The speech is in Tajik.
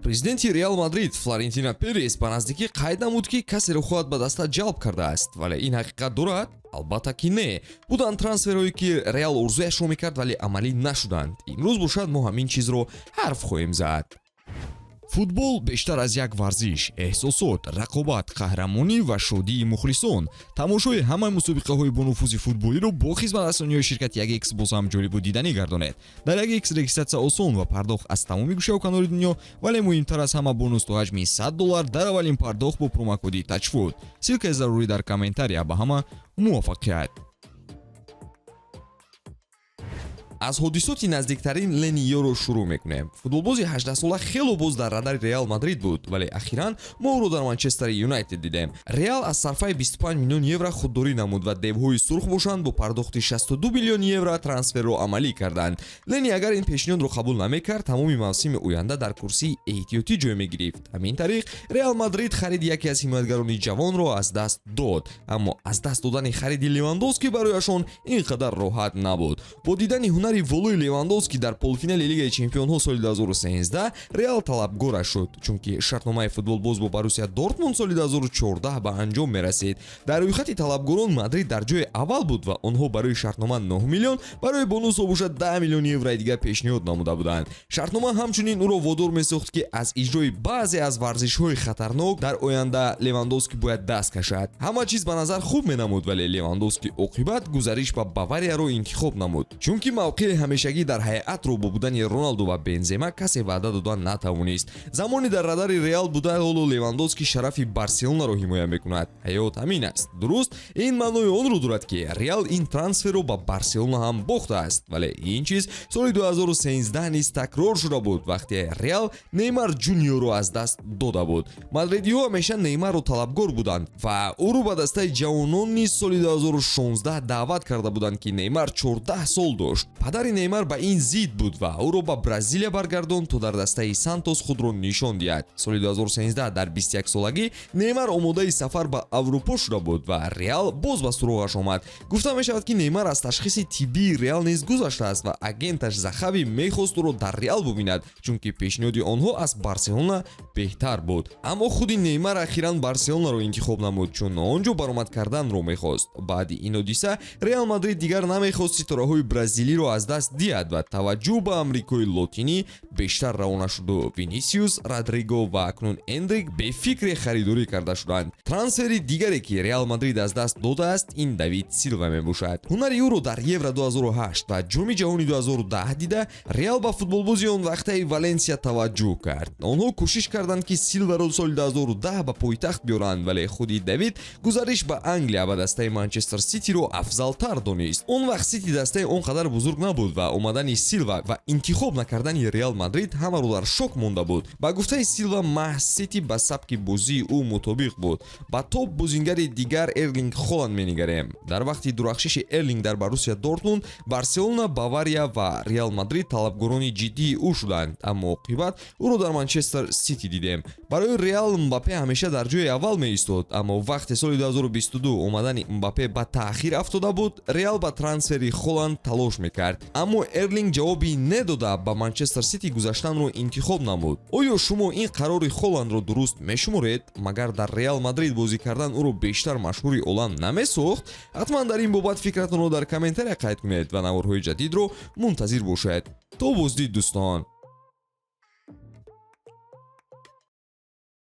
Президенти Реал Мадрид Флорентино Перес ба наздикӣ қайд намуд, ки касеро хоҳад ба даста ҷалб кардааст. Вале ин ҳақиқат дорад? Албатта ки не. Буданд трансферҳое, ки Реал орзуяшро мекард, вале амалӣ нашуданд. Имрӯз бошад, мо ҳамин чизро ҳарф хоҳем зад. Футбол бештар аз як варзиш: эҳсосот, рақобат, қаҳрамонӣ ва шодии мухлисон. Тамошои ҳамаи мусобиқаҳои бонуфузи футболиро бо хизматрасониҳои ширкати 1X боз ҳам ҷолибу диданӣ гардонед. Дар 1X регистратсия осон ва пардохт аз тамоми гӯшаву канори дунё, вале муҳимтар аз ҳама, бонус то ҳаҷми 100 доллар дар аввалин пардохт бо промокоди ТАЧФУТ. Ссылкаи зарурӣ дар комментария. Ба ҳама муваффақият! Аз ҳодисоти наздиктарин Лени Ёро шурӯъ мекунем. Футболбози 18-сола хело боз дар радари Реал Мадрид буд, вале ахиран мо ӯро дар Манчестери Юнайтед дидем. Реал аз сарфаи 25 миллион евро худдорӣ намуд ва девҳои сурх бошанд, бо пардохти 62 миллион евро трансферро амалӣ карданд. Лени агар ин пешниҳодро қабул намекард, тамоми мавсими оянда дар курсии эҳтиётӣ ҷой мегирифт. Ҳамин тариқ, Реал Мадрид хариди яке аз ҳимоятгарони ҷавонро аз даст дод. Аммо аз даст додани хариди Левандовски барояшон ин қадар роҳат набуд. Бо дидани ҳунари волои Левандовски дар полуфинали Лигаи чемпионҳо соли 2013, Реал талабгораш шуд, чунки шартномаи футболбоз бо Боруссия Дортмунд соли 2014 ба анҷом мерасид. Дар рӯйхати талабгорон Мадрид дар ҷои аввал буд ва онҳо барои шартнома 9 миллион, барои бонусҳо бошад, 10 миллион еврои дигар пешниҳод намуда буданд. Шартнома ҳамчунин ӯро водор месохт, ки аз иҷрои баъзе аз варзишҳои хатарнок дар оянда Левандовски бояд даст кашад. Ҳама чиз ба назар хуб менамуд, вале Левандовски оқибат гузариш ба Баварияро интихоб намуд, чунки мавқеи ҳамешагӣ дар ҳайатро бо будани Роналду ва Бензема касе ваъда дода натавонист. Замоне дар радари Реал буда, ҳоло Левандовски шарафи Барселонаро ҳимоя мекунад. Ҳаёт ҳамин аст. Дуруст, ин маънои онро дорад, ки Реал ин трансферро ба Барселона ҳам бохтааст. Вале ин чиз соли 2013 низ такрор шуда буд, вақте Реал Неймар Ҷуниорро аз даст дода буд. Мадридиҳо ҳамеша Неймарро талабгор буданд ва ӯро ба дастаи ҷавонон низ соли 2016 даъват карда буданд, ки Неймар 14 сол дошт. Падари Неймар ба ин зид буд ва ӯро ба Бразилия баргардонд, то дар дастаи Сантос худро нишон диҳад. Соли 2013 дар 21-солагӣ Неймар омодаи сафар ба Аврупо шуда буд ва Реал боз ба суроғаш омад. Гуфта мешавад, ки Неймар аз ташхиси тиббии Реал низ гузаштааст ва агенташ Захави мехост ӯро дар Реал бубинад, чунки пешниҳоди онҳо аз Барселона беҳтар буд. Аммо худи Неймар ахиран Барселонаро интихоб намуд, чун он ҷо баромад карданро мехост. Баъди ин ҳодиса Реал Мадрид дигар намехост ситораҳои бразилиро аз даст диҳад ва таваҷҷӯҳ ба Амрикои Лотинӣ бештар равона шуду Винисиус, Родриго ва акнун Эндрик бефикре харидорӣ карда шуданд. Трансфери дигаре, ки Реал Мадрид аз даст додааст, ин Давид Силва мебошад. Ҳунари ӯро дар Евро 2008 ва Ҷоми ҷаҳони 2010 дида, Реал ба футболбози он вақтаи Валенсия таваҷҷӯҳ кард. Онҳо кӯшиш карданд, ки Силваро соли 2010 ба пойтахт биёранд, вале худи Давид гузариш ба Англия, ба дастаи Манчестер Ситиро афзалтар донист. Он вақт Сити дастаи он қадар бузург набуд ва омадани Силва ва интихоб накардани Реал Мадрид ҳамаро дар шок монда буд. Ба гуфтаи Силва, маҳз Сити ба сабки бозии ӯ мутобиқ буд. Ба топ бозингари дигар Эрлинг Холанд менигарем. Дар вақти дурахшиши Эрлинг дар Боруссия Дортмунд, Барселона, Бавария ва Реал Мадрид талабгорони ҷиддии ӯ шуданд, аммо оқибат ӯро дар Манчестер Сити дидем. Барои Реал Мбаппе ҳамеша дар ҷои аввал меистод, аммо вақте соли 2022 омадани Мбаппе ба таъхир афтода буд, Реал ба трансфери Холанд талош мекард, аммо Эрлинг ҷавоби недода, ба Манчестер Сити гузаштанро интихоб намуд. Оё шумо ин қарори Холандро дуруст мешуморед? Магар дар Реал Мадрид бозӣ кардан ӯро бештар машҳури олам намесохт? Ҳатман дар ин бобат фикратонро дар комментария қайд кунед ва наворҳои ҷадидро мунтазир бошед. То боздид, дӯстон.